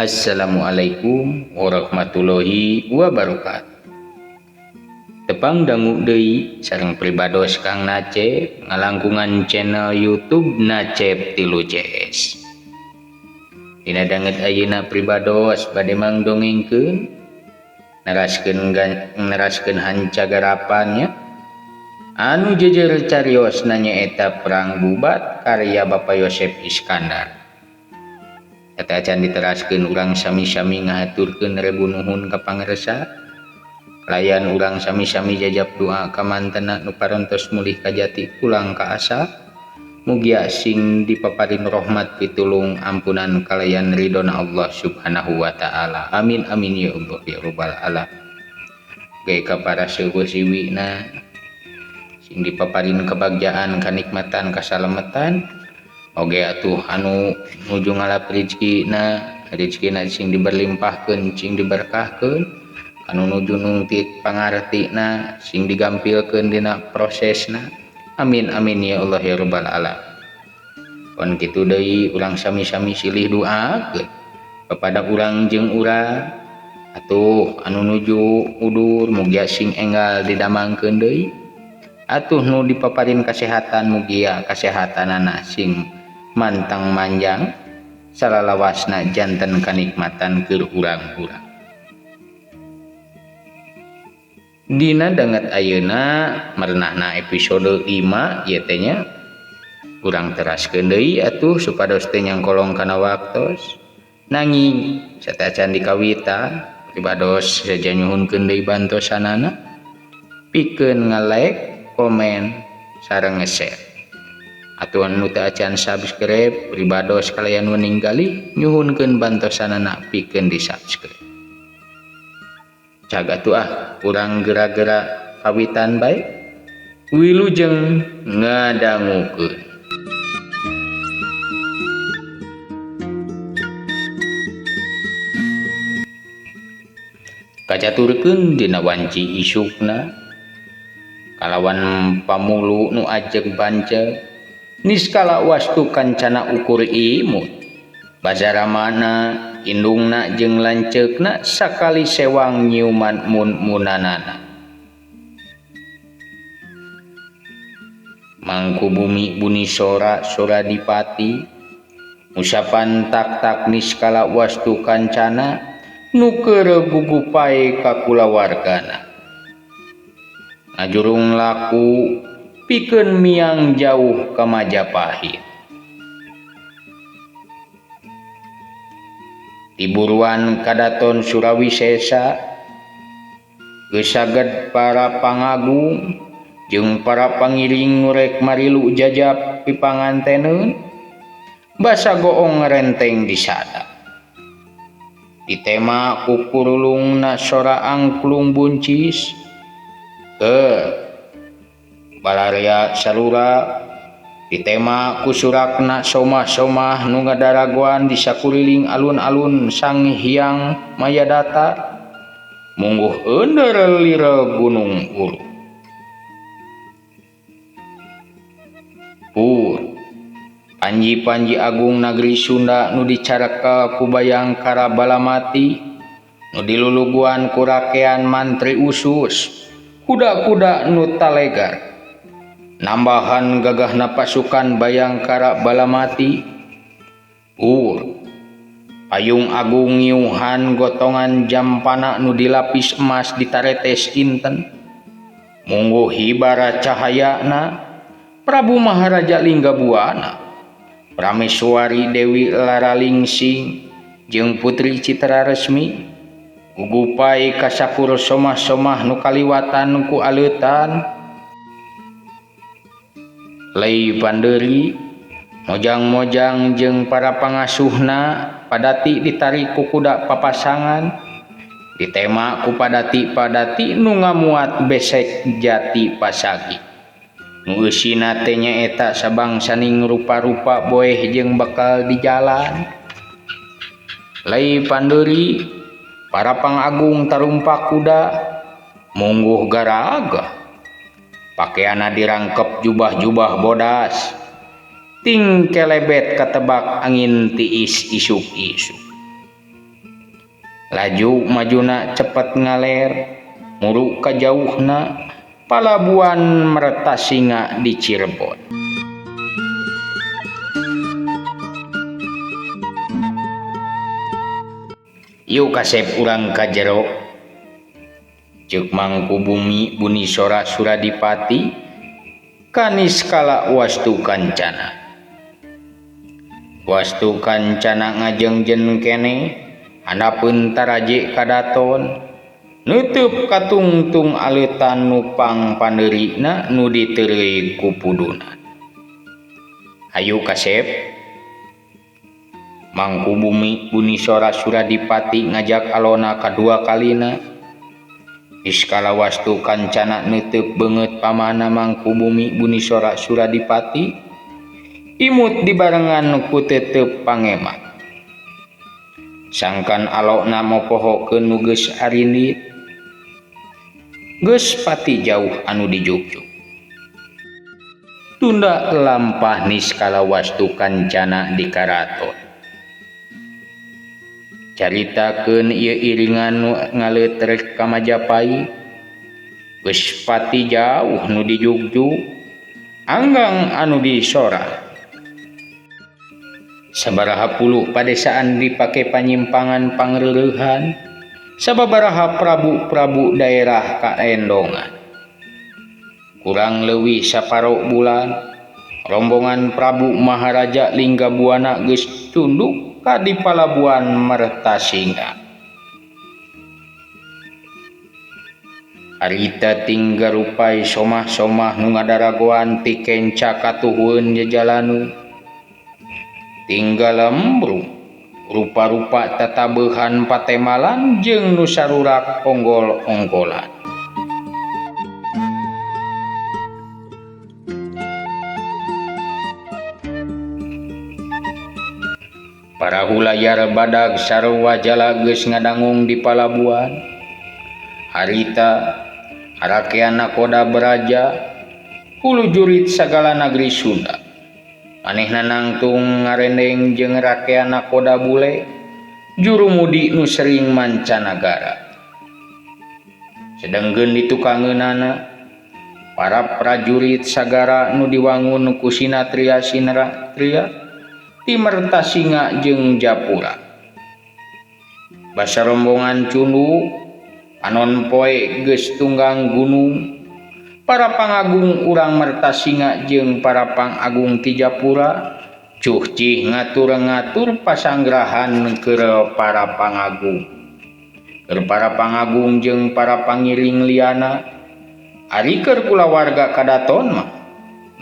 Assalamualaikum warahmatullahi wabarakatuh. Tepang dangu deui sareng pribados Kang Nacep ngalangkungan channel YouTube Nacep Tilu CS. Dina danget ayeuna pribados bade mangdongengkeun neraskeun hanca garapannya anu jejer cariosna nyaeta Perang Bubat karya Bapak Yosep Iskandar. Eta acan diteraskeun urang sami-sami ngahaturkeun rebu nuhun ka pangersa. Layan urang sami-sami jajap doa ka mantena nu parantos mulih ka jati pulang ka asa. Mugia sing dipaparin rahmat pitulung ampunan kalayan ridona Allah Subhanahu wa taala. Amin amin ya Allah ya rabbal alamin. Ge ka para sepuh siwina sing dipaparin kebagjaan kanikmatan kasalametan. Oge atuh anu nuju ngalap rezekina, rezekina sing diberlimpahkeun sing diberkahkeun, anu nuju nungtik pangartina sing digampilkeun dina prosesna. Amin amin ya Allah ya rabbal alamin. Pon kitu deui urang sami-sami silih duakeun kepada urang jeung urang atuh anu nuju udur mugia sing enggal didamangkeun deui, atuh nu dipaparin kasehatan mugia kasehatanana sing mantang manjang salalawasna janten kanikmatan keur urang-urang. Dina danget ayeuna merenahna episode 5 ieu teh nya urang teraskeun deui atuh supados teu nyangkolong kana waktos. Nanging sateuacan dikawitan pribados saja nyuhunkeun deui bantosanana pikeun nge-like, komen, sareng nge-share. Atuh anu teu acan subscribe pribados kalayan weninggali nyuhunkeun bantosanana pikeun di-subscribe. Cag atuh ah urang gera-gera kawitan bae wilujeng ngadangukeun. Kacaturkeun dina wanci isukna kalawan pamulu nu ajeg banceg niskala wastu kancana ukur imut bazaramana indungna jeung lanceukna sakali sewang nyiuman mun-munanana. Mangku bumi buni sora sora dipati usapan tak-tak niskala wastu kancana nu keur gugupai ka kulawargana. Ngajurung laku pikeun miang jauh ka Majapahit. Tiburuan kadaton Surawisesa geus saged para pangagung jeung para pangiring nu rek marilu jajap pipanganteneun basa goong renteng disada. Ditema ku kurulungna sora angklung buncis ke balaria salura, ditema ku surakna somah-somah nu ngadaragoan di sakuriling alun-alun Sang Hyang Mayadata mungguh eundeur lira gunung uru. Pur panji-panji agung nagri Sunda nu dicareka ku Bayangkara Balamati nu diluluguan ku rakean mantri usus kuda-kuda nu talegar nambahan gagahna pasukan Bayangkara Balamati. Pur payung agung ngiuhan gotongan jampana nu dilapis emas ditaretes inten mungguh hibara cahayana Prabu Maharaja Linggabuana Prameswari Dewi Laralingsing jeung Putri Citra Resmi gugupai kasakur somah-somah nu kaliwatan ku aleutan. Lei Panderi mojang-mojang jeung para pangasuhna padati ditarik ku kuda papasangan ditema ku padati-padati nu ngamuat besek jati pasagi nu eusina teh nyaeta sabangsaning rupa-rupa boeh jeung bekal di jalan. Lei Panderi para pangagung tarumpak kuda mungguh garaga pakaianna dirangkep jubah-jubah bodas ting kelebet katebak angin tiis isuk-isuk. Laju majuna cepet ngaler muru ka jauhna Palabuhan Mertasinga di Cirebon. Yuk kasep urang ka jero. Ceuk Mangkubumi Bunisora Suradipati ka Niskala Wastu Kancana. Wastu Kancana ngajengjen keneh handapeun taraje kadaton nutup katungtung aleutan nu pangpandeurina nu diteureuy ku puduna. Hayu kasep. Mangkubumi Bunisora Suradipati ngajak alona kadua kalina. Niskala Wastu Kancana neuteuk beungeut pamana Mangkubumi Bunisora Suradipati imut dibarengan ku tetep pangemat. Sangkan alona mopohokeun nu geus arindit. Geus pati jauh anu dijugjug. Tunda lampah Niskala Wastu Kancana di karaton. Caritakeun ieu iringan nu ngaletrek ka Majapahit. Geus pati jauh nu dijugjug, anggang anu disora. Sabaraha puluh padesaan dipake panyimpangan pangreureuhan, sababaraha prabu-prabu daerah kaendongan. Kurang leuwih saparo bulan, rombongan Prabu Maharaja Linggabuana geus tunduk ka di Palabuhan Mertasinga. Harita tinggal rupai somah-somah nu ngadaragoan ti kenca katuhueun jejalanu. Tinggal lembrung rupa-rupa tatabeuhan patemalan jeung nu sarurak onggol-onggolan. Parahu layar badag sarua jala geus ngadangung di palabuhan. Harita rakean nakoda beraja hulu jurit sagala nagri Sunda. Manehna nangtung ngarendeng jeung rakean nakoda bule jurumudi nu sering mancanagara. Sedengkeun di tukangeunana para prajurit sagara nu diwangun ku Sinatria Sinatria ti Mertasinga jeung Japura. Basa rombongan cunduk panon poe geus tunggang gunung. Para pangagung urang Mertasinga jeung para pangagung ti Japura cuhcih ngatur-ngatur pasanggrahan keur para pangagung. Keur para pangagung jeung para pangiring liana ari keur kulawarga kadaton mah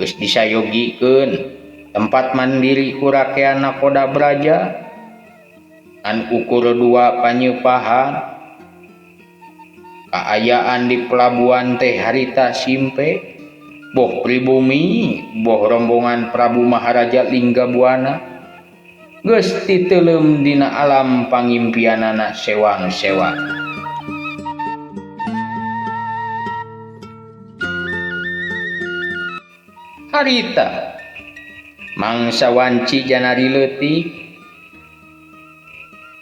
geus disayogikeun tempat mandiri ku rakean nakoda braja ngan ukur dua panyeupahan. Kaayaan di pelabuhan teh harita simpe boh pribumi boh rombongan Prabu Maharaja Linggabuana geus titeuleum dina alam pangimpianana sewang-sewang. Harita mangsa wanci janari leutik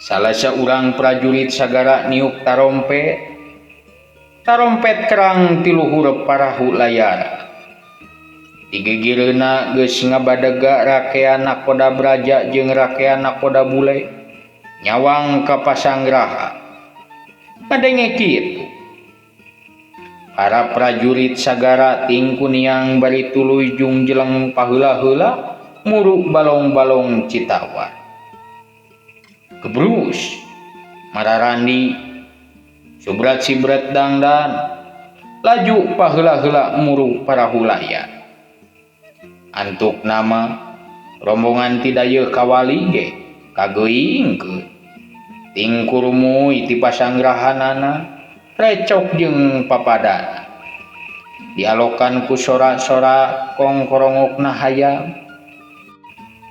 salah saurang prajurit sagara niup tarompet. Tarompet kerang ti luhur parahu layar. Digigireuna geus ngabadega rakean nakoda braja jeung rakean nakoda bule nyawang ka pasanggrahan. Kadenge kitu. Para prajurit sagara tingkuniang bari tuluy jungjeleng paheula-heula muru balong-balong citawar. Gebrus mararandi Subrat sibret dangdan laju paheula-heula muru parahu layar. Antuk nama rombongan ti dayeuh kawali ge kageuingkeun. Tingkurumuy ti pasanggrahanana recok jeung papadana. Dialokan ku sora-sora kongkorongokna hayam.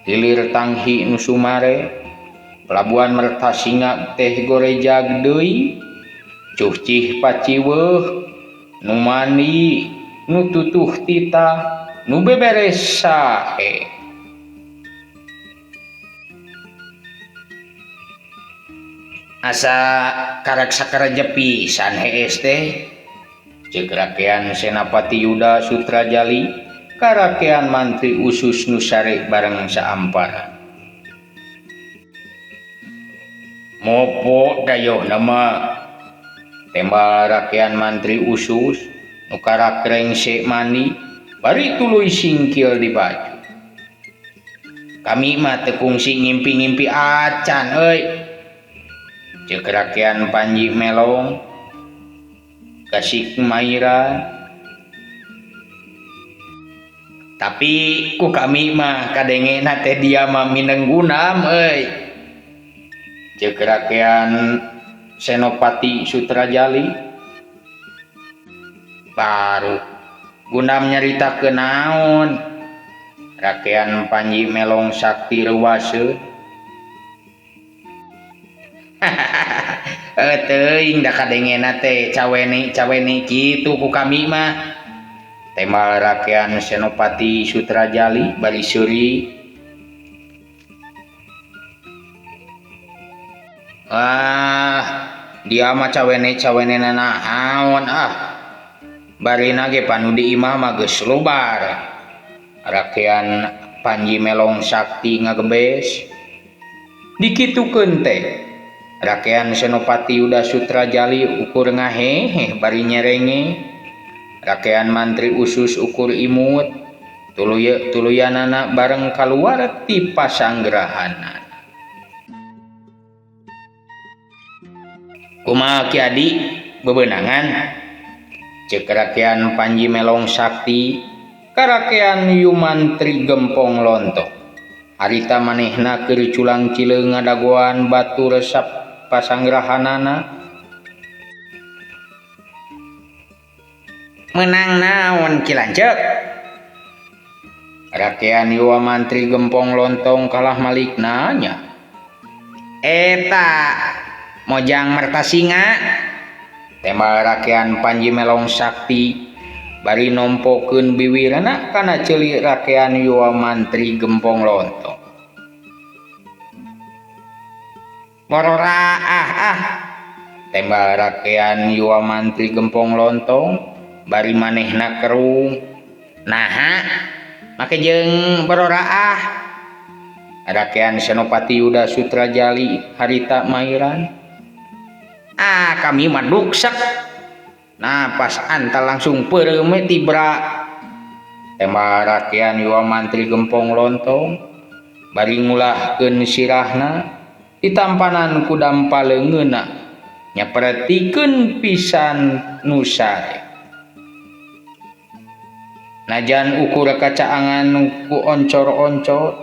Hilir tanghi nu sumare pelabuhan Mertasinga teh gorejag deui. Cuhcih paciweuh nu mandi nu tutuh titah nu beberes sae. Asa karek sakereje pisan hees teh. Ceuk rakean Senapati Yuda Sutrajali ka rakean mantri usus nu sare bareng saamparan. Mopo dayohna mah tembal rakean mantri usus nu karak rengse mandi bari tuluy singkil di baju. Kami mah teu kungsi ngimpi-ngimpi acan euy. Ceuk rakean Panji Melong kasik Maira. Tapi ku kami mah kadengena teh dia mah mineng gunam euy. Ceuk rakean Senopati Sutrajali. Baru Gundam nyaritakeun naon? Rakean Panji Melong Sakti reuwaseun. Teuing da kadengena teh caweni-caweni kitu ku kami mah. Tembal rakean Senopati Sutrajali bari seuri. Ah, dia mah cawene-cawene nanaon ah. Barina ge panu di imah mah geus lubar. Rakean Panji Melong Sakti ngagebes. Dikitukeun teh. Rakean Senopati Yuda Sutrajali ukur ngahehe bari nyerenge. Rakean mantri usus ukur imut. Tuluy-tuluyanana bareng kaluar ti pasanggrahanan. Kumaha Ki Adi bebenangan? Ceuk rakean Panji Melong Sakti karakean Yumantri Gempong Lontong. Harita manehna keur culang cileung ngadagoan batu resep pasanggrahanana. Menang naon Ki Lanceuk? Rakean Yuamantri Gempong Lontong kalah malik nanya. Eta Mojang Mertasinga. Tembal rakean Panji Melong Sakti bari nompokeun biwirna kana ceuli rakean Yuamantri Gempong Lontong. Bororaah ah. Tembal rakean Yuamantri Gempong Lontong bari manehna kerung. Naha make jeung bororaah. Rakean Senopati Yuda Sutrajali harita mairan. Ah, kami mah duksek. Nah, pas antal langsung peureum we tibra. Tembal rakean Yuamantri Gempong Lontong bari ngulahkeun sirahna ditampanan ku dampa leungeunna nyaperetikeun pisan nu sare. Najan ukur kacaangan ku oncor-oncor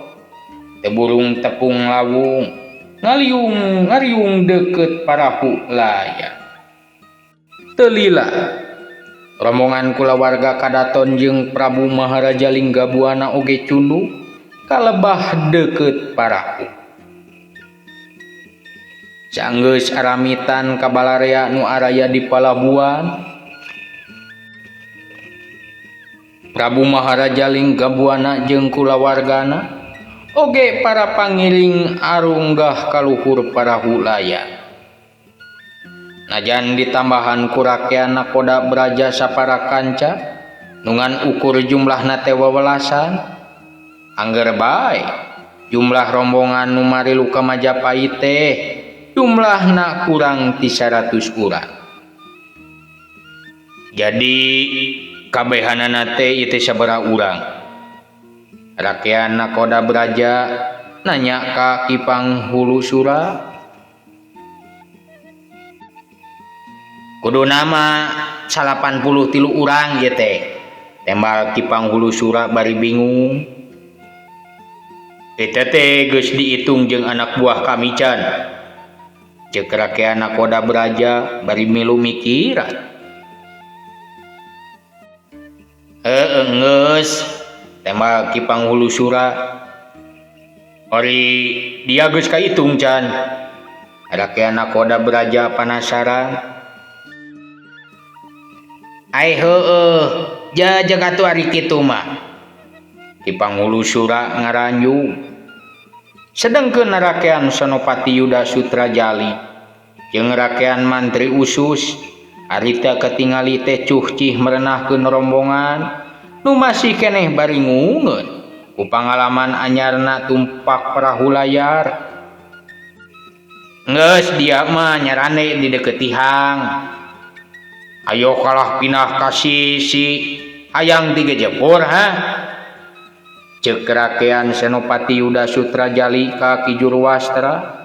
teu burung tepung lawung ngaliung ngariung deukeut parahu layar. Teu lila rombongan kulawarga kadaton jeung Prabu Maharaja Linggabuana oge cunduk kalebah deukeut parahu. Sanggeus aramitan ka balarea nu araya di palabuhan, Prabu Maharaja Linggabuana jeung kulawargana oge para pangiring arunggah kaluhur parahu layar. Najan ditambahan ku rakean nakoda braja sapara kanca nu ngan ukur jumlahna teh wewelasan, angger bae jumlah rombongan nu marilu ka Majapahit teh jumlahna kurang ti 100 urang. Jadi kabehanana teh ieu teh sabaraha urang? Rakean nakoda braja nanya ka Ki Panghulu Sura. Kudu nama 83 urang ieu teh. Tembal Ki Panghulu Sura bari bingung. Eta teh geus diitung jeung anak buah kami can. Ceuk rakean nakoda braja bari milu mikiran. Heueuh geus. Tembal Ki Panghulu Sura. Ori dia geus kaitung can. Rakean nakoda braja panasaran. Ai heueuh, jajeg atuh ari kitu mah. Ki Panghulu Sura ngaranjung. Sedengkeun rakean Senopati Yuda Sutrajali Jeung rakean mantri usus harita katingali teh cuhcih merenahkeun rombongan nu masih keneh bari ngungeun ku pangalaman anyarna tumpak perahu layar. Geus dia mah nyarane di deukeut tihang. Ayo kalah pindah ka sisi hayang digejepur ha. Ceuk rakean Senopati Yuda Sutrajali ka Ki Jurwastra.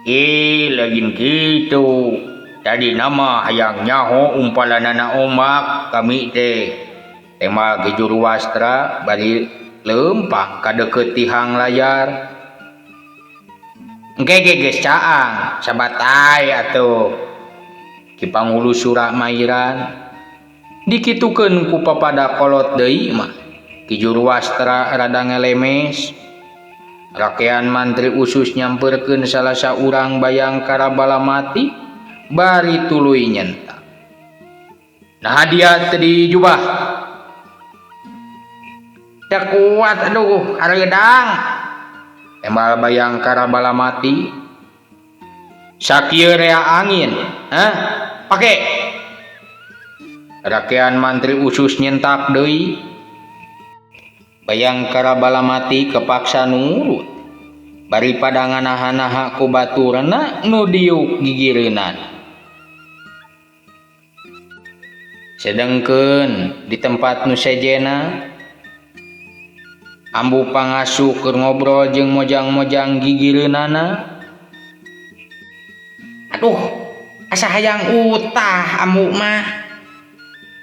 Ih, lagin kitu. Tadi nama hayang nyaho umpalanana ombak kami teh. Tembal Ki Jurwastra bari leumpang ka deukeut tihang layar. Engke ge geus caang sabatai atuh. Ki Pangulu Sura mairan dikitukeun ku papada kolot deui mah. Ki Jurwastra rada ngelemes. Rakean mantri usus nyamperkeun salah saurang Bayangkara Balamati bari tuluy nyentak. Nah dia teu dijubah. Teu kuat aduh hareudang. Tembal Bayangkara Balamati. Sakieu rea angin, hah? Pake. Rakean mantri usus nyentak deui. Bayangkara Balamati kepaksa nurut. Bari pada nganaha-naha ku baturna nu diuk gigireunan. Sedengkeun di tempat nu sejena Ambu Pangasuh keur ngobrol jeung mojang-mojang gigireunana. Aduh, asa hayang utah ambu mah.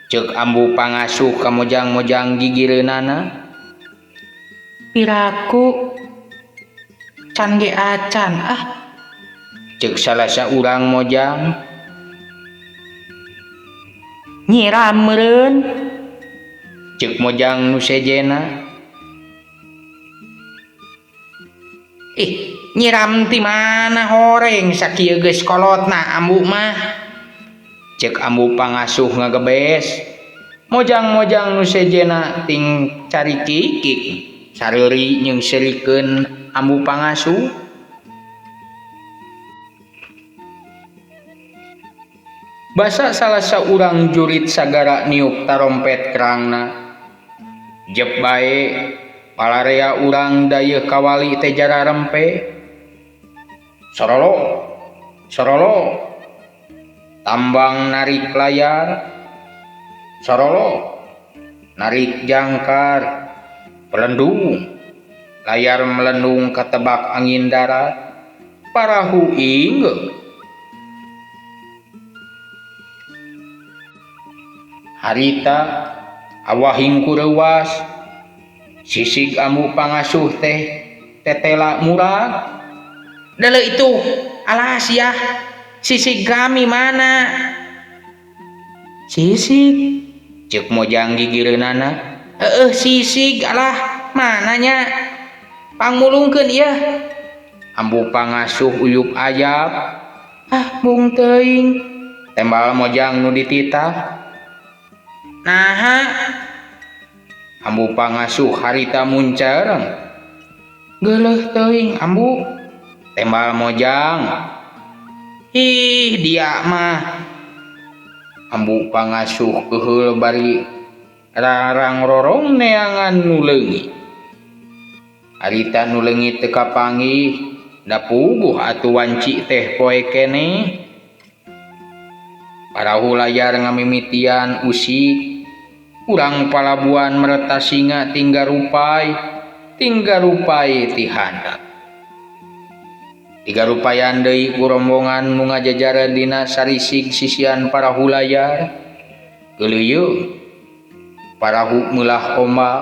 Ceuk Ambu Pangasuh ka mojang-mojang gigireunana. Piraku can ge acan ah. Ceuk salah saurang mojang. Nyiram meureun. Ceuk mojang nu sejena. Ih, nyiram ti mana horeng sakieu geus kolotna ambu mah. Ceuk Ambu Pangasuh ngagebes. Mojang-mojang nu sejena ting cari kikik sareuri jeung seurikeun Ambu Pangasuh. Basa salah saurang jurit sagara niup tarompet kerangna. Jep bae palarea urang dayeuh kawali teh jara rempe. Sorolo, sorolo. Tambang narik layar. Sorolo, narik jangkar. Pelendung. Layar melendung katebak angin darat. Parahu inggeuh. Harita awah hingkureuwas. Sisig Ambu Pangasuh teh tetela murag. Deuleu itu, alas ya. Sisig kami mana? Sisig? Ceuk mojang gigireunana. Heueuh sisig alah, mananya? Pangmulungkeun ieu. Ambu Pangasuh uyup ayap. Ah, mung teuing. Tembal mojang nu dititah. Naha? Ambu Pangasuh harita muncareng. Geuleuh teuing ambu. Tembal mojang. Ih, dia mah. Ambu Pangasuh keuheul bari rarang-rorong neangan nu leungit. Harita nu leungit teu kapanggih, da puguh atuh wanci teh poe keneh. Parahu layar ngamimitian usik. Urang palabuhan Mertasinga tinggal rupai, tinggal rupai ti handap. Tiga rupayan deui ku rombongan nu ngajajar dina sarisig sisian parahu layar. Geuleuyeung parahu meulah ombak,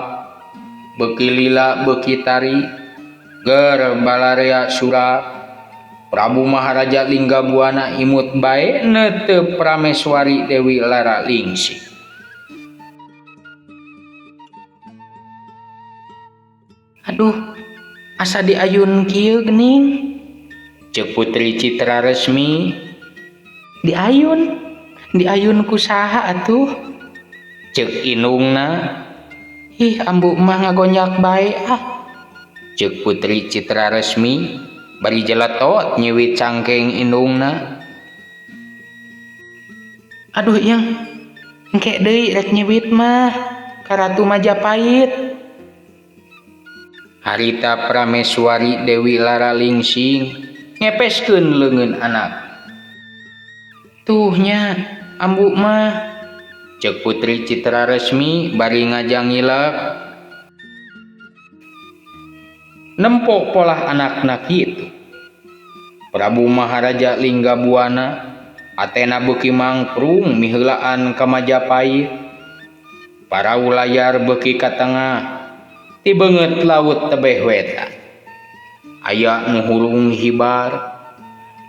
beuki lila beuki tari, ger balarea surak. Prabu Maharaja Linggabuana imut bae neuteup Prameswari Dewi Lara Lingsih. Aduh, asa diayun kieu geuning. Ceuk Putri Citra Resmi. Diayun, diayun ku saha atuh? Ceuk indungna. Ih, ambu mah ngagonjak bae ah. Ceuk Putri Citra Resmi. Bari jeletot nyiwit cangkeng indungna. Aduh yang engke deui rek nyiwit mah ka Ratu Majapahit. Harita Prameswari Dewi Lara Lingsing ngepeskeun leungeun anak. Tuh nya ambu mah ceuk Putri Citra Resmi bari ngajangilek. Nempo polah anakna kitu. Prabu Maharaja Linggabuana atena beuki mangprung miheulaan ka Majapahit. Parau layar beuki ka tengah ti beungeut laut tebeh wetan. Aya nu hurung hibar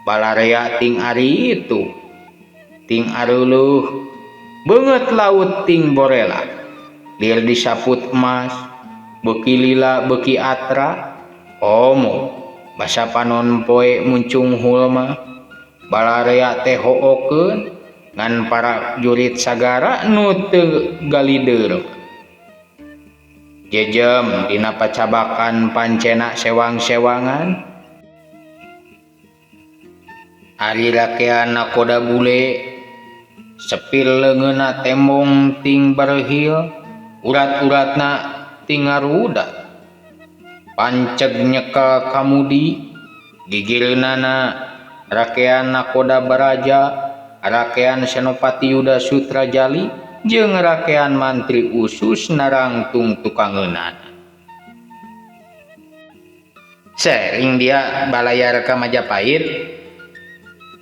balarea ting ari itu ting areuleuh beungeut laut ting borela lir disaput emas beuki lila beuki atra komo basa panon poe muncung hulma balarea teh hookeun ngan para jurit sagara nu teu galider. Jejem dina pacabakan pancena sewang-sewangan. Ari rakean nakoda bule sepil leungeunna tembong ting barehil urat-uratna ting ngarudat. Panceg nyekel kamudi gigireunana rakean nakoda baraja rakean Senopati Yuda Sutrajali jeung rakean mantri usus narangtung tukangeunana. Sering dia balayar ka Majapahit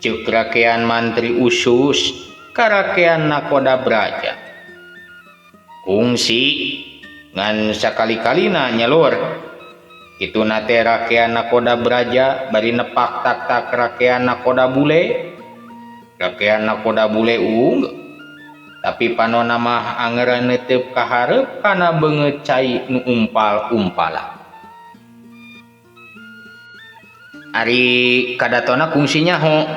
ceuk rakean mantri usus ka rakean nakoda braja. Kungsi ngan sakali-kalina nyalur. Kitu na teh rakean nakoda braja bari nepak tak-tak rakean nakoda bule. Rakean nakoda bule unggul. Tapi panona mah angeureun neuteup ka hareup kana beungeut cai nu umpal-umpalan. Ari kadatona kungsi nyaho.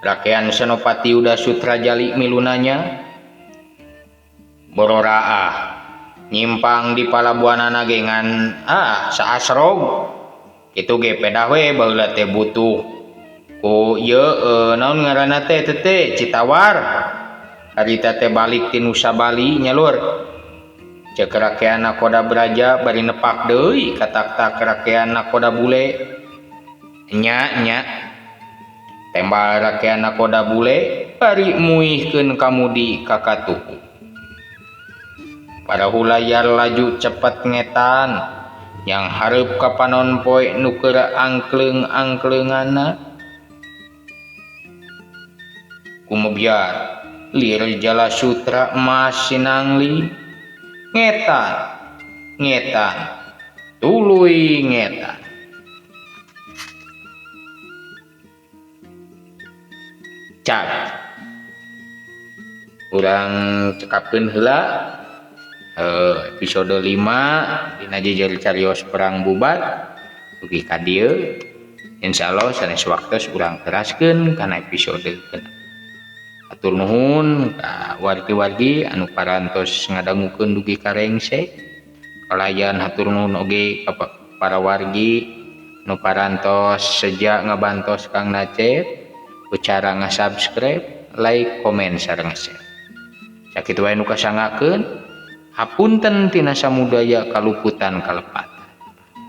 Rakean Senopati Yuda Sutrajali milunanya bororaah nyimpang di palabuhanana ge ngan saasrog. Kitu ge pedah we baheula teh butuh ku ieu naon ngaranna teh teh Citawar. Harita teh balik ti Nusa Bali nya lur. Ceuk rakean nakoda braja bari nepak deui ka tak-tak rakean nakoda bule. Nya nya tembal rakean nakoda bule bari muihkeun kamudi ka katuhu. Parahu layar laju cepet ngetan yang hareup ka panon poe nu keur angkleung-angkleunganna. Kumebiar lir jala sutra emas sinangli ngetan ngetan tuluy ngetan. Cak urang cekapkeun heula episode 5 dina jejer carios perang bubat dugi ka dieu. Insyaallah sanes waktos urang teraskeun kana episode kena. Atur nuhun ka wargi-wargi anu parantos ngadangukeun dugi ka rengse. Kalayan hatur nuhun oge ka para wargi nu parantos seja ngabantos Kang Nacep ku cara nga-subscribe, like, komen sareng share. Sakitu wae nu kasangakeun. Hapunten tina samudaya kaluputan kalepatan.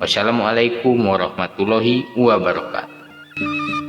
Wassalamualaikum warahmatullahi wabarakatuh.